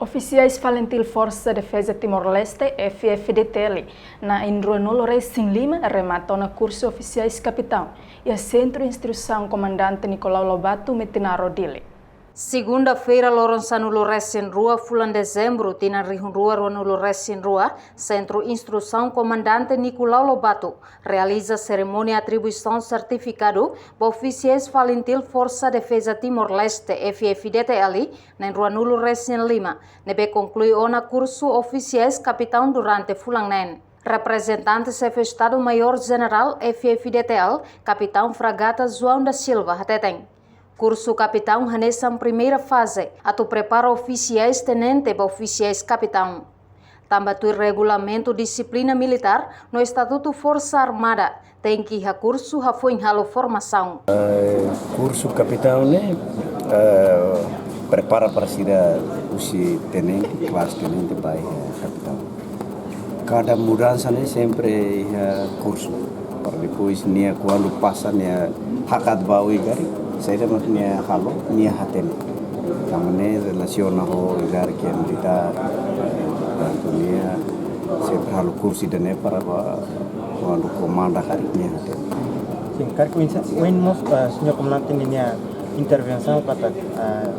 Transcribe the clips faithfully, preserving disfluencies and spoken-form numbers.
Ofisiais FALINTIL Forsa Defeza Timor-Leste, F F D T L, na'in ruanulu-resin-lima, remata ona kursu ofisiais kapitaun iha Sentru Instrusaun Komandante Nicolau Lobato, Metinaro, Dili. Segunda-feira, loron sanulu-resin-rua fulan Dezembru, tinan rihun rua ruanulu-resin-rua, Sentru Instrusaun Komandante Nicolau Lobato realiza serimónia atribuisaun sertifikadu ba ofisiais FALINTIL Forsa Defeza Timor-Leste, F F D T L, na'in ruanulu-resin-lima, ne'ebé konklui ona kursu ofisiais kapitaun durante fulan neen. Reprezentante Xefe Estadu-Maiór Jenerál F F D T L, Kapitaun Fragata João da Silva, hateten, kursu kapitaun hanesan primeira faze atu prepara ofisiais tenente ba ofisiais kapitaun. Tanba tuir regulamentu dixiplina militár no Estatutu Forsa Armada, tenke iha kursu hafoin halo formasaun. Eh, kursu kapitaun ne'e, eh, prepara para sira husi tenente, klase tenente ba iha kapitaun. Kada mudansa ne'e sempre iha kursu. Para depois nia kuandu pasa nia hakat ba oin karik, saida mak nia halo, nia hatene. Tanba ne'e relasiona ho ida-ne'e ke militár, tantu nia sempre halo kursu ida-ne'e para ba kuandu komanda karik nia hatene. Sin, karik oinsá, oinsá mós, eh, señór komandante ninia intervensaun katak, eh,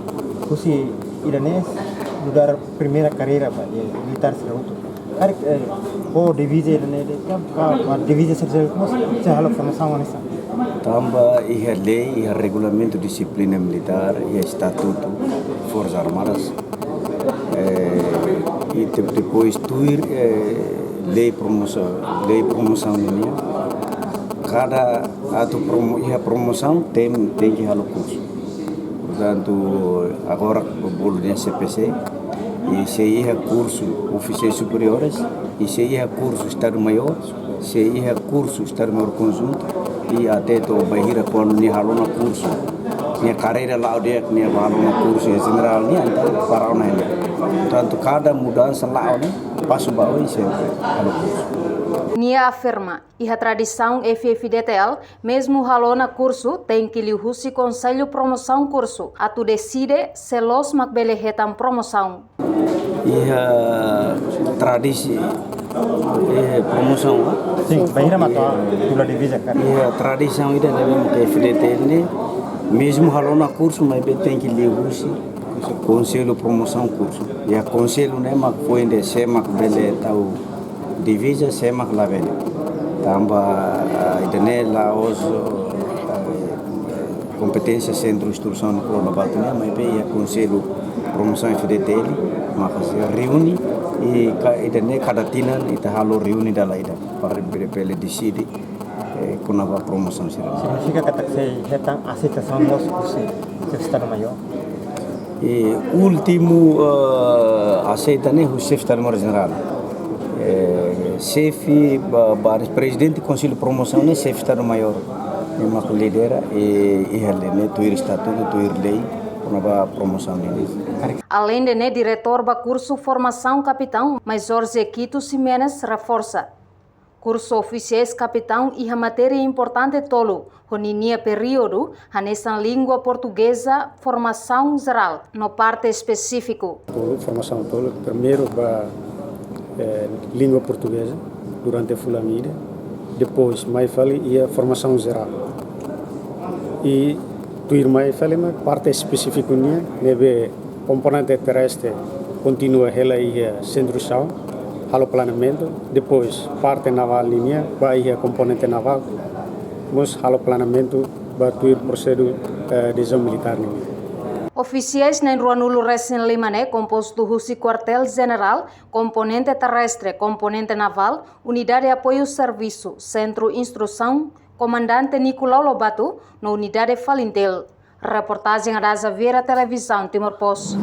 husi ida-ne'e nu'udar primeira karreira ba, eh, militár sira hotu. Karik, eh, ho diviza ida-ne'e de'it, ka, ka, ka diviza sira seluk mós sei halo formasaun hanesan. Tanba iha lei, iha regulamentu dixiplina militár, iha Estatutu Forsas Armadas, eh, i te-, depois tuir, eh, lei promosaun, lei promosaun nian, kada atu promo-, iha promosaun ten-, tenke halo kursu. Portantu, agora bolu dehan C P C, i sei iha kursu ofisiais superiores, i sei iha kursu Estadu-Maiór, sei iha kursu Estadu-Maiór Konjuntu, i até to'o bainhira kuandu nia halo ona kursu, nia karreira la'o di'ak, nia ba halo ona kursu iha jenerál nian, entaun para ona ne'e. Portantu, kada mudansa la'o ne'e, pasu ba oin sempre halo kursu. Nia afirma, iha tradisaun F F D T L, mezmu halo ona kursu, tenke liuhusi Konsellu Promosaun Kursu atu deside sé loos mak bele hetan promosaun. Iha tradisi, eh, promosaun, ah? Sin, bainhira mak atu tula diviza karik. Iha tradisaun ida-ne'ebé mak F F D T L ne'e, mezmu halo ona kursu, maibé tenke liuhusi Konsellu Promosaun Kursu. Iha konsellu ne'e mak foin dehan sé mak bele tau diviza, sé mak labele. Tanba, ah, ida-ne'e la'ós, ah, kompeténsia Sentru Instrusaun Nicolau Lobato nian, maibé iha Konsellu Promosaun F F D T L, maka sei reúne, i ka-, ida-ne'e kada tinan ita halo reúne dala ida para bele, bele deside, eh, kona-ba promosaun sira. Signifika katak sei hetan aseitasaun mós husi Xefe Estadu-Maiór? I últimu, eh, aseita ne'e husi Xefe Estadu-Maiór Jenerál. Eh, xefe ba, ba, prezidente Konsellu Promosaun ne'e Xefe Estadu-Maiór. Nia mak lidera, i, iha lei ne'e tuir estatutu, tuir lei, kona-ba promosaun ne'e. Aleinde ne'e, Diretór ba Kursu Formasaun Kapitaun, Maizór Zequito Ximenes, reforsa, kursu ofisiais kapitaun iha matéria importante tolu ho ninia períodu, hanesan língua portugeza, formasaun jerál no parte espesífiku. Tolu, formasaun tolu, primeiru ba, eh, língua portugeza durante fulan ida, depois mai fali iha formasaun jerál. I tuirmai fali mak parte espesífiku nian, ne'ebé komponente terrestre kontinua hela iha Sentru Instrusaun, halo planeamentu, depois parte navál nian ba iha komponente navál, mós halo planeamentu ba tuir prosesu, eh, dezizaun militár nian. Ofisiais na'in ruanulu-resin-lima ne'e kompostu husi Kuartél Jenerál, komponente terrestre, komponente navál, Unidade Apoiu Servisu, Sentru Instrusaun Komandante Nicolau Lobato, no Unidade FALINTIL. Reportajen Adaza Vieira, Televizaun Timor Post.